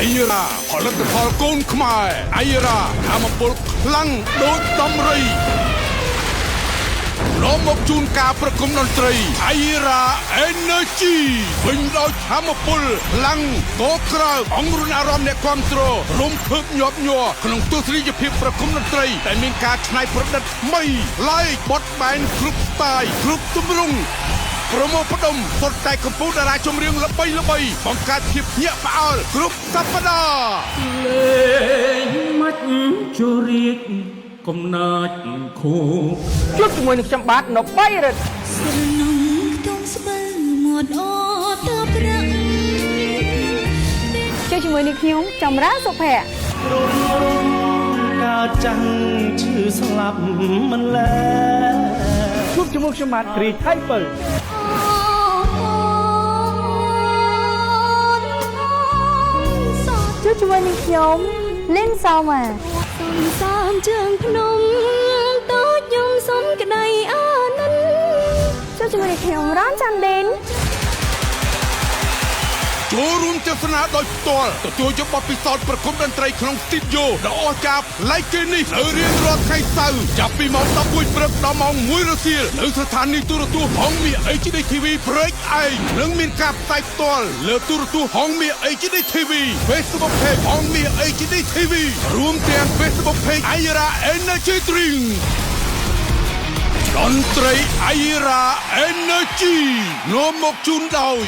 អៃរ៉ាផលិតផលកូនខ្មែរអៃរ៉ាធម្មពលខ្លាំងដូចដំរីនាំមកជូនការប្រគំតន្ត្រីអៃរ៉ា Energy វិញដោយធម្មពលខ្លាំងកក្រើកអង្រុនអារម្មណ៍អ្នកគ្រប់គ្រងរំភើបញាប់ញ័រក្នុងទស្សនីយភាពប្រគំតន្ត្រីដែលមានការច្នៃប្រឌិតថ្មីឡែកបត់បែនគ្រប់ស្ទាយគ្រប់ទម្រង់ប្រមូលផ្ដុំសុទ្ធតែកម្ពុជាតារាចម្រៀងល្បីល្បីបង្កើតភាពភ្ញាក់ផ្អើលគ្រប់សប្តាហ៍ លេងមិនជរាជកំណាចខូ ជួបជាមួយនឹងខ្ញុំបាទនបីរិទ្ធ ស្រណុងខ្ទង់ស្បូវមាត់អូតបប្រាក់ ជួបជាមួយនឹងខ្ញុំចម្រើនសុភ័ក្រ រុំរុំកើតចាំងឈឺស្លាប់មិនលែ ជួបជាមួយខ្ញុំបាទគ្រីថៃពៅ អូនសត ជួបជាមួយនឹងខ្ញុំលីនសោម៉ា សំសាមជើងភ្នំតូចយំសុំក្តីអាណិន ជួបជាមួយនឹងខ្ញុំរ៉នចាន់ឌិន ចូលរួមទស្សនាដោយផ្ទាល់ទទួលយកបទពិសោធន៍ប្រគំតន្ត្រីក្នុងស្ទីឌីយោដ៏អស្ចារ្យប្លែកគេនេះនៅរៀងរាល់ថ្ងៃសៅរ៍ចាប់ពីម៉ោង11ព្រឹកដល់ម៉ោង1រសៀលនៅស្ថានីយ៍ទូរទស្សន៍ហងមាស HD TV ព្រែកឯងនិងមានការផ្សាយផ្ទាល់លើទូរទស្សន៍ហងមាស HD TV Facebook Page ហងមាស HD TV រួមទាំង Facebook Page Aira Energy Drink តន្ត្រី Aira Energy នាំមកជូនដោយ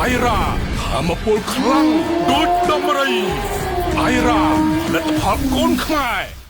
អៃរ៉ាធម្មពលខ្លាំងដូចដំរីអៃរ៉ាផលិតផលកូនខ្មែរ។